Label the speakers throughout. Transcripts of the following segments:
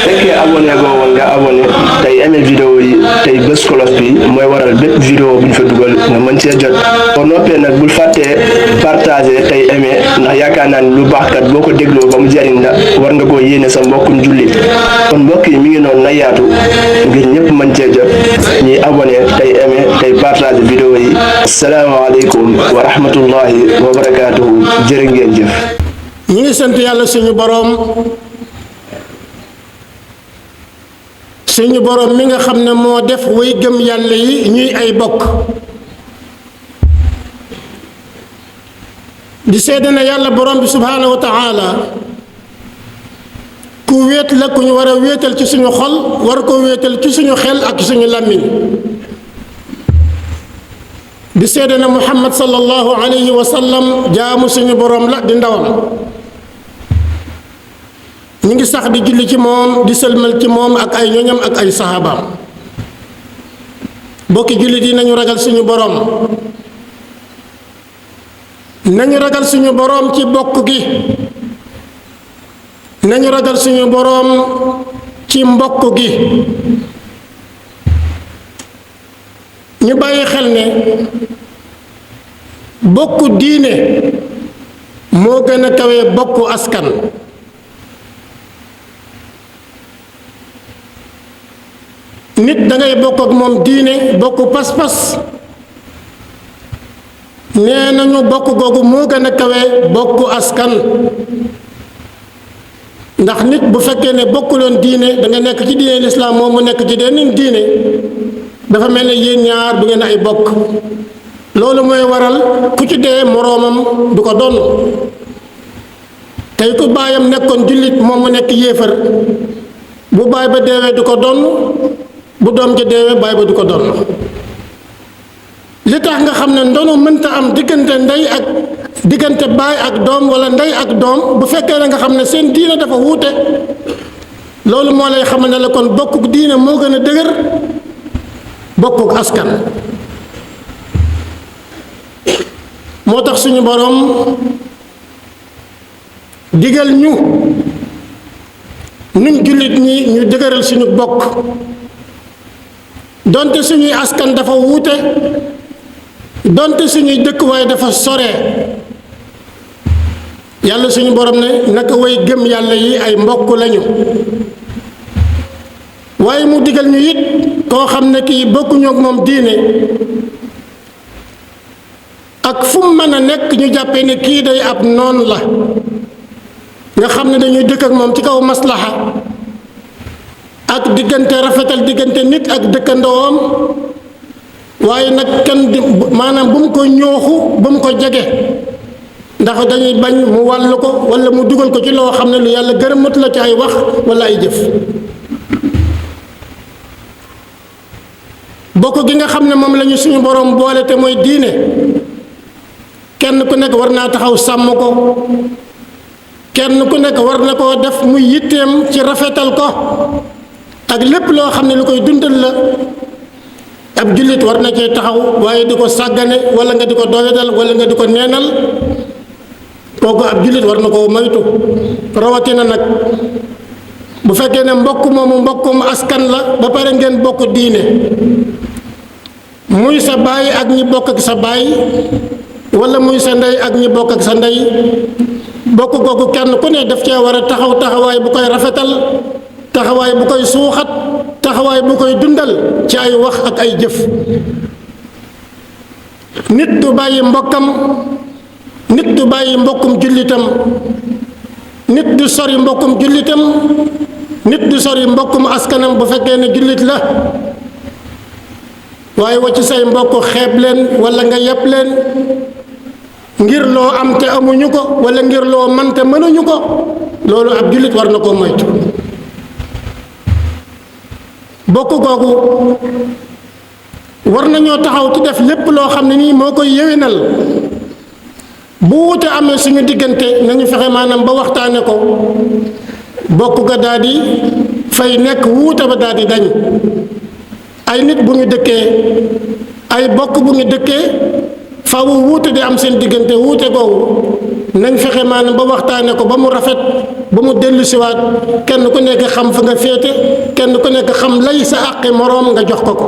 Speaker 1: fekkee abonné goo woon nga abonné tey aimé vidéo yi tey bés cloche bi mooy waral bépp vidéo bu ñu fa dugal nga mën cee jot boo noppee nag bul fàttee partagé tey aimé ndax yaakaar naa ni lu baax kat boo ko dégloo ba mu jariñ la war nga koo yéene sa mbokkum jullit kon mbokk yi mi ngi noonu na yaatu ngir ñëpp mën cee jot ñuy abonné tey aimé tey partagé vidéo yi asalaamaaleykum wa rahmatullahi wa barakaatuhu jërë ngeen jëf.
Speaker 2: ñu ngi sant yàlla suñu boroom mi nga xam ne moo def way gëm yàlla yi ñuy ay bokk di seede na yàlla boroom bi subhaanahu wa taala ku wéet la ku ñu war a wéetal ci suñu xol war ko wéetal ci suñu xel ak suñu làmmiñ di seede na muhammad sallallahu alayhi wa sallam jaamu suñu boroom la di ndawam ñu ngi sax di julli ci moom di sëlmal ci moom ak ay ñoñam ak ay saxaabaam bokki jullit yi nañu ragal suñu boroom nañu ragal suñu boroom ci bokk gi nañu ragal suñu boroom ci mbokk gi ñu bàyyi xel ne bokku diine moo gën a kawe bokku askan nit dangay bokk ak moom diine bokk pas-pas nee nañu bokk googu moo gën a kawe bokk askan ndax nit bu fekkee ne bokkuloon diine da nga nekk ci diine lislaam moom mu nekk ci deneen diine dafa mel ne yéen ñaar du ngeen ay bokk loolu mooy waral ku ci dee moroomam du ko donn tey ku baayam nekkoon jullit moom mu nekk yéefar bu baay ba deewee du ko donn bu doom ja deewee baay ba du ko donn li tax nga xam ne ndono mënta am diggante ndey ak diggante baay ak doom wala ndey ak doom bu fekkee ne nga xam ne seen diine dafa wuute loolu moo lay xamal ne la kon bokkuk diine moo gën a dëgër bokkuk askan moo tax suñu boroom digal ñu nun jullit ñi ñu dëgëral suñu bokk donte suñuy askan dafa wuute donte suñuy dëkkuwaay dafa sore yàlla suñu borom ne naka way gëm yàlla yi ay mbokk lañu waaye mu digal ñu it koo xam ne kii bokkuñu ak moom diine ak fu mu mën a nekk ñu jàppee ne kii day ab noon la nga xam ne dañuy dëkk ak moom ci kaw maslaxa ak diggante rafetal diggante nit ak dëkkandoom waaye nag kenn di maanaam bu mu ko ñooxu bu mu ko jege ndax dañuy bañ mu wàll ko walla mu dugal ko ci loo xam ne lu yàlla gërëmatu la ci ay wax walla ay jëf bokk gi nga xam ne moom lañu suñu boroom boole te mooy diine kenn ku nekk war naa taxaw sàmm ko kenn ku nekk war na koo def muy yitteem ci rafetal ko ak lépp loo xam ne lu koy dundal la ab jullit war na cee taxaw waaye di ko sàggane wala nga di ko doyadal wala nga di ko neenal kooku ab jullit war na koo moytu rawatina nag bu fekkee ne mbokk moomu mbokkum askan la ba pare ngeen bokk diine muy sa baay ak ñi bokk ak sa baay wala muy sa ndey ak ñi bokk ak sa ndey bokk googu kenn ku ne daf cee war a taxaw taxawaay bu koy rafetal taxawaay bu koy suuxat taxawaay bu koy dundal ci ay wax ak ay jëf nit du bàyyi mbokkam nit du bàyyi mbokkum jullitam nit du sori mbokkum jullitam nit du sori mbokkum askanam bu fekkee ne jullit la waaye wacc say mbokk xeeb leen wala nga yeb leen ngir loo am te amuñu ko wala ngir loo man te mënuñu ko loolu ab jullit war na koo moytu bokk googu war nañoo taxaw ci def lépp loo xam ne nii moo koy yéwénal bu wuute amee suñu diggante nañu fexe maanaam ba waxtaane ko bokk ga daal di fay nekk wuute ba daal di dañ ay nit bu ñu dëkkee ay bokk bu ñu dëkkee faaw wuute di am seen diggante wuute googu nañ fexe maanaam ba waxtaane ko ba mu rafet ba mu dellu siwaat kenn ku nekk xam fa nga féete kenn ku nekk xam lay sa àqi moroom nga jox ko ko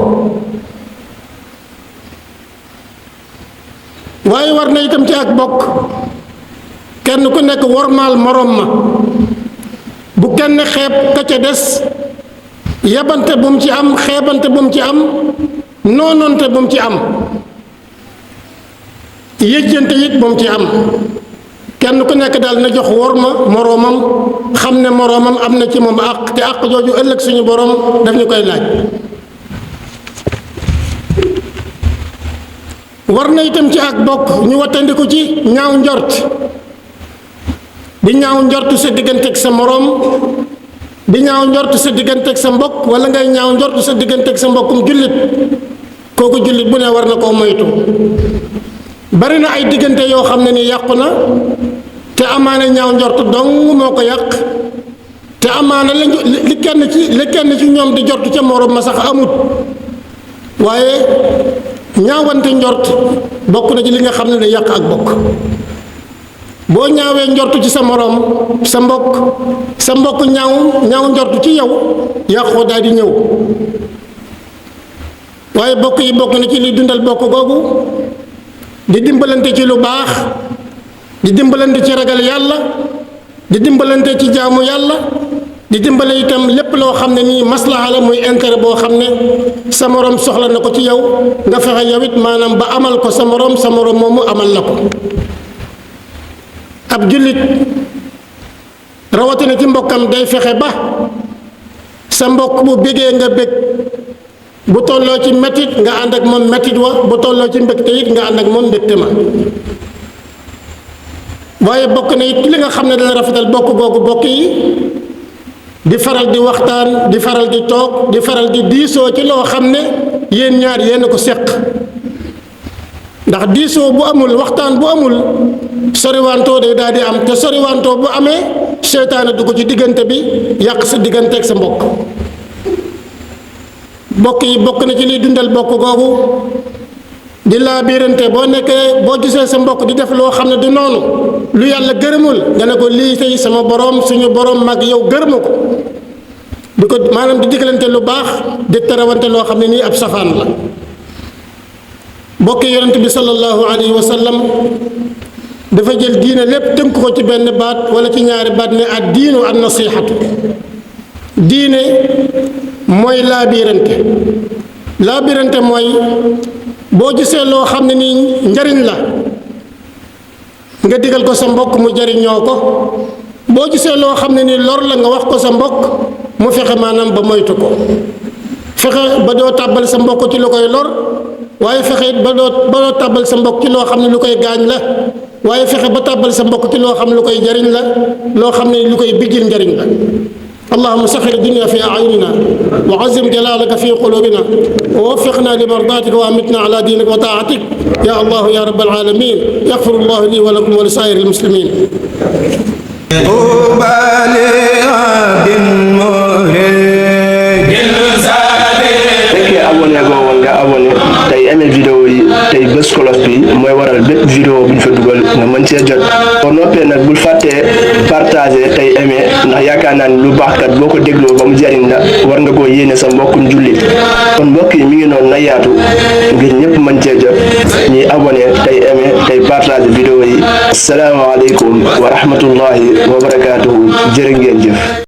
Speaker 2: waaye war na itam ci ak bokk kenn ku nekk wormaal moroom ma bu kenn xeeb ka ca des yabante bu mu ci am xeebante bu mu ci am noononte bu mu ci am yëjjante it bu mu ci am kenn ku nekk daal na jox worma moroomam xam ne moroomam am na ci moom àq te àq jooju ëllëg suñu borom daf ñu koy laaj war na itam ci ak bokk ñu wattandiku ci ñaaw njort di ñaaw njort sa digganteeg sa moroom di ñaaw njort sa digganteeg sa mbokk wala ngay ñaaw njort sa digganteeg sa mbokkum jullit kooku jullit bu ne war na koo moytu bari na ay diggante yoo xam ne ni yàqu na te amaana ñaaw njort dong moo ko yàq te amaana li kenn ci ñoom di jort ca moroom ma sax amut waaye ñaawante njort bokk na ci li nga xam ne ne yàq ak bokk boo ñaawee njort ci sa moroom sa mbokk ñaaw njort ci yow yàqoo daal di ñëw waaye bokk yi bokk na ci liy dundal bokk googu di dimbalante ci lu baax di dimbalante ci ragal yàlla di dimbalante ci jaamu yàlla di dimbale itam lépp loo xam ne nii maslaha la muy intérêt boo xam ne sa moroom soxla na ko ci yow nga fexe yow it maanaam ba amal ko sa moroom moomu amal la ko ab jullit rawatina ci mbokkam day fexe ba sa mbokk bu bégee nga bég bu tolloo ci mettit nga ànd ak moom mettit wa bu tolloo ci mbégte it nga ànd ak moom mbégte ma waaye bokk na it li nga xam ne dana rafetal bokk googu bokk yi di faral di waxtaan di faral di toog di faral di diisoo ci loo xam ne yéen ñaar yéen a ko seq ndax diisoo bu amul waxtaan bu amul soriwantoo day daal di am te soriwantoo bu amee seytaane dugg ci diggante bi yàq sa digganteeg sa mbokk mbokk yi bokk na ci liy dundal bokk googu di laa biirante boo nekkee boo gisee sa mbokk di def loo xam ne du noonu lu yàlla gërëmul nga ne ko lii tey sama borom suñu borom mag yow gërëma ko di ko maanaam di digalante lu baax di terawante loo xam ne nii ab safaan la mbokk yonent bi sallallahu alayhi wa sallam dafa jël diine lépp tënk ko ci benn baat wala ci ñaari baat ne ad diinu an nasihatu diine mooy laabirante mooy boo gisee loo xam ne nii njariñ la nga digal ko sa mbokk mu jariñoo ko boo gisee loo xam ne nii lor la nga wax ko sa mbokk mu fexe maanaam ba moytu ko fexe ba doo tàbbal sa mbokk ci lu koy lor waaye fexe it ba doo tàbbal sa mbokk ci loo xam ne lu koy gaañ la waaye fexe ba tàbbal sa mbokk ci loo xam ne lu koy jariñ la loo xam ne lu koy bijjil njariñ la اللهم سخر الدنيا في أعيننا وعزم جلالك في قلوبنا ووفقنا لمرضاتك وأمتنا على دينك وطاعتك يا الله يا رب العالمين يغفر الله لي ولكم ولسائر المسلمين
Speaker 1: fekkee abonné goo woon nga abonné tey aimé vidéo yi tey bés cloche bi mooy waral bépp vidéo bu ñu fa dugal nga mën cee jot boo noppee nag bul fàttee partagé tey aimé ndax yaakaar naa ni lu baax kat boo ko dégloo ba mu jariñ la war nga koo yéene sa mbokkum jullit kon mbokk yi mi ngi noonu na yaatu ngir ñëpp mën cee jot ñuy abonné tey aimé tey partagé vidéo yi asalaamaaleykum wa rahmatullahi wa barakaatuhu jërë ngeen jëf